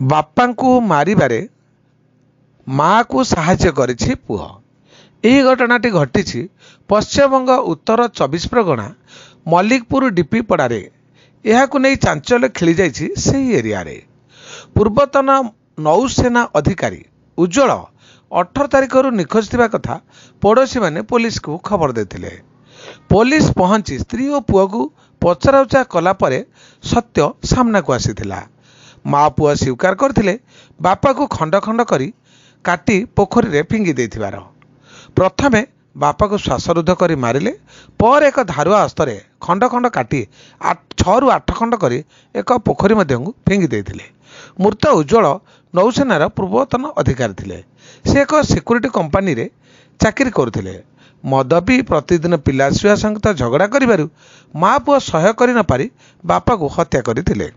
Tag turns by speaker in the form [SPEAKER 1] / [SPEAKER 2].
[SPEAKER 1] ବାପାଙ୍କୁ ମାରିବାରେ ମାଆକୁ ସାହାଯ୍ୟ କରିଛି ପୁଅ। ଏହି ଘଟଣାଟି ଘଟିଛି ପଶ୍ଚିମବଙ୍ଗ ଉତ୍ତର 24 ପ୍ରଗଣା ମଲ୍ଲିକପୁର ଡିପି ପଡ଼ାରେ। ଏହାକୁ ନେଇ ଚାଞ୍ଚଲ୍ୟ ଖେଳିଯାଇଛି ସେହି ଏରିଆରେ। ପୂର୍ବତନ ନୌସେନା ଅଧିକାରୀ ଉଜ୍ଜ୍ୱଳ 18 ତାରିଖରୁ ନିଖୋଜ ଥିବା କଥା ପଡ଼ୋଶୀମାନେ ପୋଲିସକୁ ଖବର ଦେଇଥିଲେ। ପୋଲିସ ପହଞ୍ଚି ସ୍ତ୍ରୀ ଓ ପୁଅକୁ ପଚରାଉଚରା କଲା ପରେ ସତ୍ୟ ସାମ୍ନାକୁ ଆସିଥିଲା। ମା ପୁଅ ସ୍ୱୀକାର କରିଥିଲେ ବାପାକୁ ଖଣ୍ଡ ଖଣ୍ଡ କରି କାଟି ପୋଖରୀରେ ଫିଙ୍ଗି ଦେଇଥିବାର। ପ୍ରଥମେ ବାପାକୁ ଶ୍ୱାସରୁଦ୍ଧ କରି ମାରିଲେ, ପରେ ଏକ ଧାରୁଆ ଅସ୍ତ୍ରରେ ଖଣ୍ଡ ଖଣ୍ଡ କାଟି 6ରୁ 8 ଖଣ୍ଡ କରି ଏକ ପୋଖରୀ ମଧ୍ୟକୁ ଫିଙ୍ଗି ଦେଇଥିଲେ। ମୃତ ଉଜ୍ଜ୍ୱଳ ନୌସେନାର ପୂର୍ବତନ ଅଧିକାରୀ ଥିଲେ। ସେ ଏକ ସିକ୍ୟୁରିଟି କମ୍ପାନୀରେ ଚାକିରି କରୁଥିଲେ। ମଦ ପିଇ ପ୍ରତିଦିନ ପିଲା ଛୁଆ ସହିତ ଝଗଡ଼ା କରିବାରୁ ମା ପୁଅ ସହ୍ୟ କରି ନପାରି ବାପାକୁ ହତ୍ୟା କରିଥିଲେ।